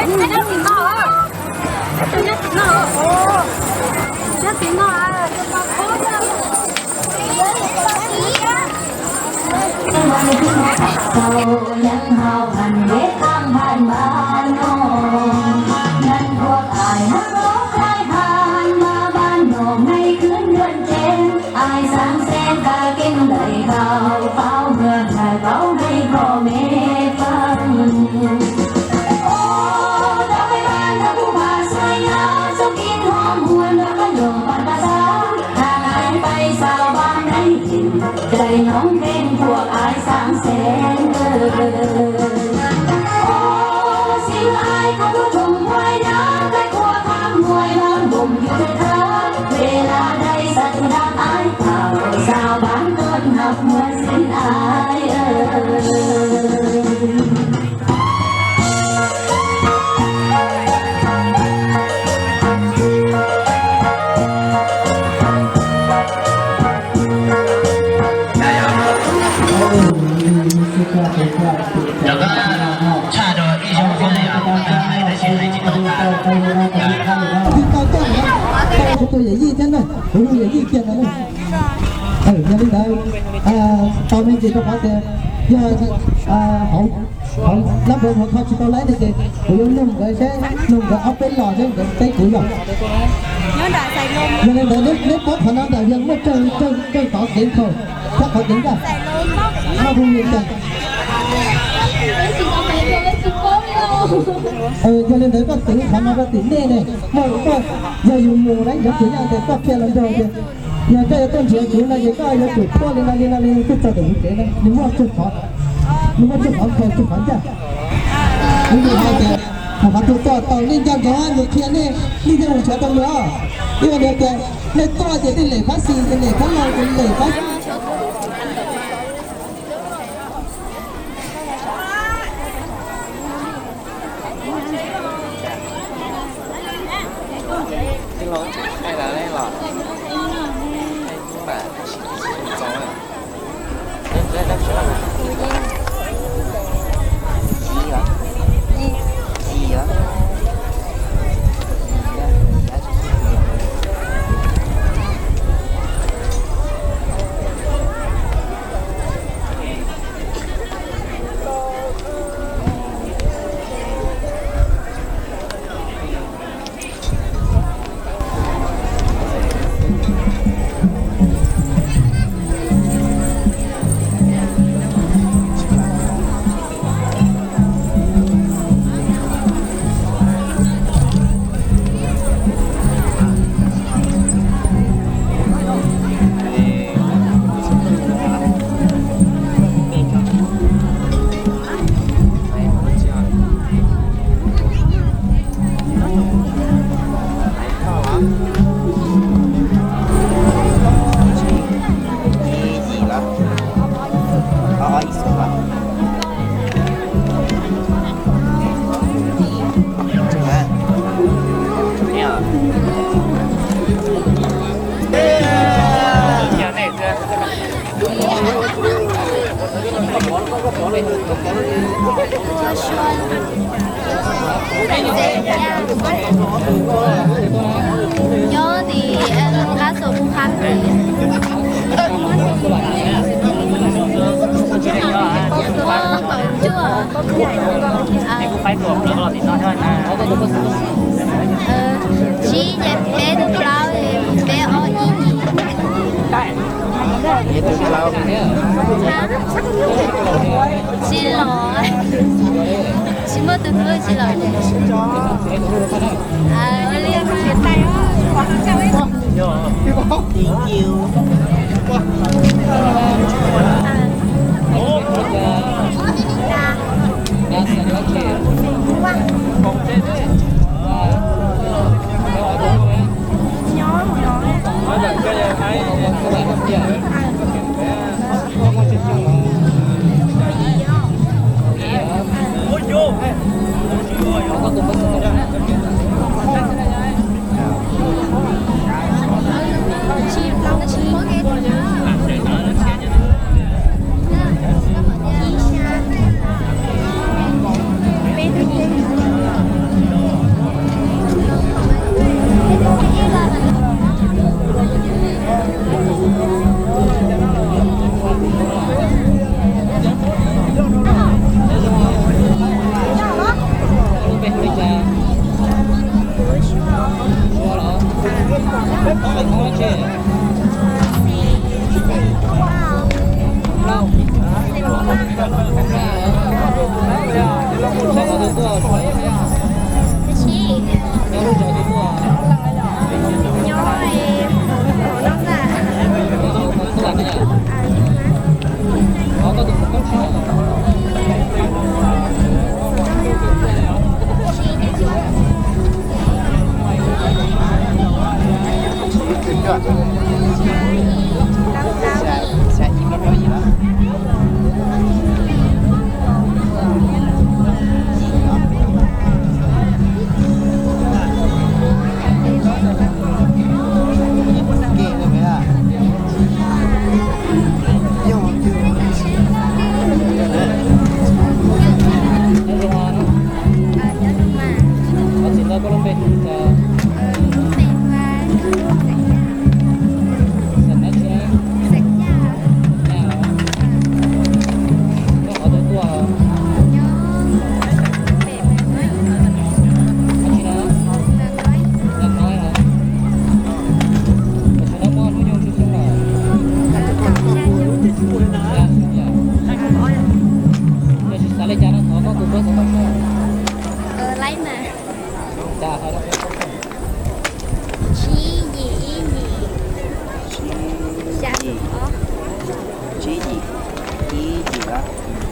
Sau nhắn hao hàn ghé thăm bạn bà Nội. Ngăn thuộc ai hấp lố khai hàn mà bạn Nội ngày khuyến luận trên. Ai sáng sen cài kinh đẩy khao pháo mưa ngài báo hay có mê phân. Ô, tao phải ban tao cũng bà xoay nhớ, dấu kín hóm buồn đã có nhường bạn ta sáng. Hàng ai bay sao ban đấy chìm, chạy nhóm kênh thuộc ai sáng sen. Ô, xin ai có bước trùng quay nhớ, cách qua thăm ngoài lon bùng như thế thơ. Về là đây giặt đạp ai thảo, sao bán cơn học mưa xin ai ơi. Rov qab tshaj rau ib zaug thiab na yom, hais tab sis hais tsis tau tas. Tau tuaj, tau kuv tus yawm yij thiab na, kuv tus yawm yij kiag ntawd na. Yog li ntawd, tau me ntsis rau qhov tias yog hauv, hauv lab npawv hauv kho tsis tau laib tiag ces kuv yuav nug nkawd seb, nug nkawd ob peb los seb nkawd teb kuv yog. Yog li ntawd neb paub qhov no ntawm yog muaj tsawg, tsawg tod kev khaum thiab qhov kev ncaj. Noj hu li cas? Yog li ntawd koj twv qhov no rau tim nej ne, muaj, muaj, yog yus mus na, yog tus yaj tes koj qhia los nrog tias, yog koj yuav tuaj nrhiav kuv no ces koj yuav tsum tuaj li no li no li no twb txog ntawm kuv tsev na, nws muaj tsawg qhov, nws muaj tsawg qhov khaum tsawg qhov ncaj. Kuv hais tias qhov tus tuaj tau nej ncaj nraim nws qhia nej, nej thiaj mus nrhiav tau nws os. Ib qho tias nej tuaj ces nej lem phab xis, lem phab laug, lem phab Nyob tim qab xua kuv qab, ua kaum cuaj, tsib ces peb tug plaub, peb ob ib yim. Tsis los, tsis muaj tus hlub tsis los. Ib yim, ib yim os.